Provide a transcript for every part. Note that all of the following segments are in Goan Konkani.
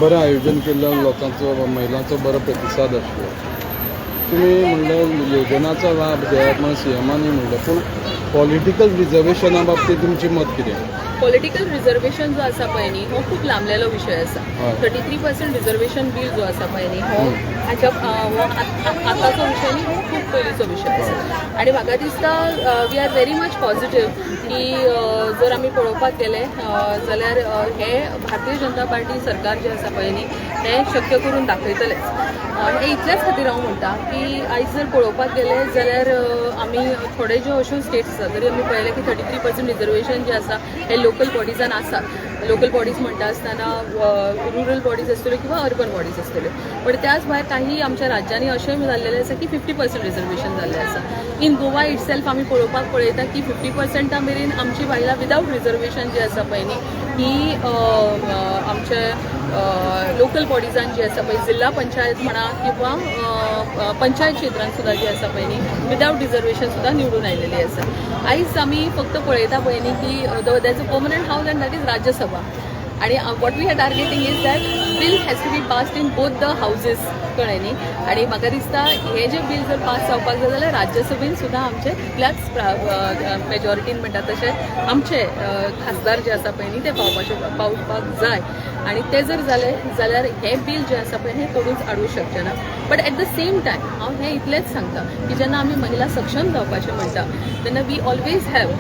बरें आयोजन केल्ल्यान लोकांचो, महिलांचो बरो प्रतिसाद आशिल्लो. तुमी म्हणलें योजनाचो लाभ घेयात म्हणून सीएमानूय म्हणलें, पूण पॉलिटिकल रिजर्वेशना बाबतींत तुमचें मत कितें? पॉलिटिकल रिझर्वेशन जो आसा पळय न्ही, हो खूब लांबलेलो विशय आसा. 33% रिझर्वेशन बील जो आसा पळय न्ही, हो हाच्या हो आतांचो विशय न्ही, हो खूब पयलींचो विशय आसा. आनी म्हाका दिसता we are very much positive की जर आमी पळोवपाक गेले जाल्यार हे भारतीय जनता पार्टी सरकार जें आसा पळय न्ही, हें शक्य करून दाखयतलेच. हें इतल्याच खातीर हांव म्हणटा की आयज जर पळोवपाक गेले जाल्यार आमी थोडे ज्यो अश्यो स्टेट्स आसा, जरी आमी पळयलें की 33% रिजर्वेशन जें आसा हे लोकल बॉडिजान आसा. लोकल बॉडीज म्हणटा आसतना रुरल बॉडीज आसतल्यो किंवा अर्बन बॉडीज आसतल्यो, पण त्याच भायर काही आमच्या राज्यांनी अशें जाल्लेलें आसा की 50% रिजर्वेशन जाल्लें आसा. इन गोवा it self आमी पळोवपाक पळयता की 50%ा मेरेन आमची बायलां विदावट रिजर्वेशन जी आसा पळय न्ही, ही आमचे लोकल बॉडिजान जी आसा पळय, जिल्हा पंचायत म्हणा किंवा पंचायत क्षेत्रांत सुद्दां जी आसा पळय न्ही, विदावट रिजर्वेशन सुद्दां निवडून आयलेली आसा. आयज आमी फक्त पळयता पळय न्ही की that's a permanent house and that is Rajya Sabha. आणि what we are targeting is that bill has to be passed in both the houses, कळ्ळें न्ही? आणि म्हाका दिसता हें जें बील जर पास जावपाक जाय जाल्यार राज्यसभेन सुद्दां आमचे तितल्याच मेजॉरिटीन म्हणटा तशें आमचे खासदार जे आसा पळय न्ही, ते पावपाक जाय. आणि ते जर जाले जाल्यार हें बील जें आसा पळय, हें कोणूच हाडूंक शकचें ना. But at the same time हांव हें इतलेंच सांगता की जेन्ना आमी महिला सक्षम जावपाचें म्हणटा तेन्ना we always have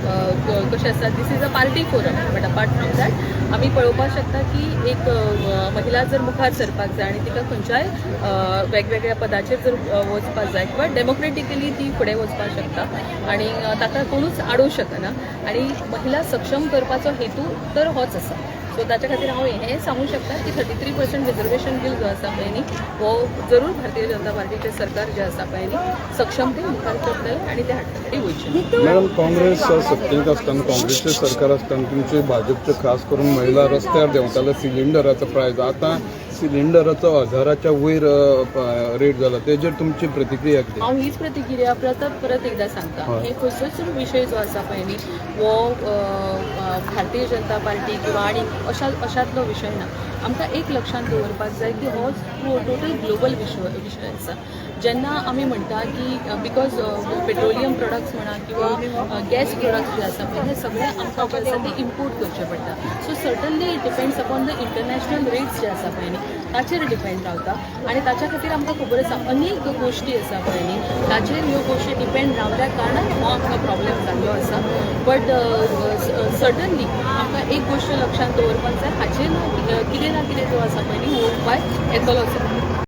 कशें आसा, this is a party forum, but apart from that आमी पळोवपाक शकता की एक महिला जर मुखार सरपाक जाय आनी तिका खंयच्याय वेगवेगळ्या पदाचेर जर वचपाक जाय किंवा डेमोक्रेटिकली ती फुडें वचपाक शकता आनी ताका कोणूच आडोवंक शकना. आनी महिला सक्षम करपाचो हेतू तर होच आसा. सो ताच्या खातीर हांव हें सांगूंक शकता की 33% रिजर्वेशन बील जो आसा पळय न्ही, हो जरूर भारतीय जनता पार्टीचें सरकार जें आसा पळय न्ही, सक्षमतेन मुखार करतलें आनी तें हाडटलें वयचें. मॅडम, काँग्रेस सत्तेंत आसतना, काँग्रेसचें सरकार आसतना तुमचे भाजपच्यो खास करून महिला रस्त्यार देंवताले. सिलिंडराचो प्रायस, आतां सिलिंडराचो हजाराच्या वयर रेट जाला, तेजेर तुमची प्रतिक्रिया कितें? हांव हीच प्रतिक्रिया परत परत एकदां सांगता. हे खंयचोच विशय जो आसा पळय न्ही, हो अ, अ, भारतीय जनता पार्टी किंवा आनी अशा अशातलो विशय ना. आमकां एक लक्षांत दवरपाक जाय की हो टोटल ग्लोबल विशय आसा. जेन्ना आमी म्हणटा की because petroleum products म्हणा किंवा गॅस प्रोडक्ट्स जे आसा पळय, हे सगळे आमकां जे आसा ते इम्पोर्ट करचे पडटा. So certainly it depends upon the international rates जे आसा पळय न्ही, ताचेर डिपेंड रावता. आनी ताच्या खातीर आमकां खबर आसा, अनेक गोश्टी आसा पळय न्ही, ताचेर ह्यो गोश्टी डिपेंड रावल्या कारणान हो आमकां प्रॉब्लेम जाल्लो आसा. बट सर्टनली आमकां एक गोश्ट लक्षांत दवरपाक जाय, हाचेर ना कितें ना कितें जो आसा पळय न्ही, हो उपाय येतलोच.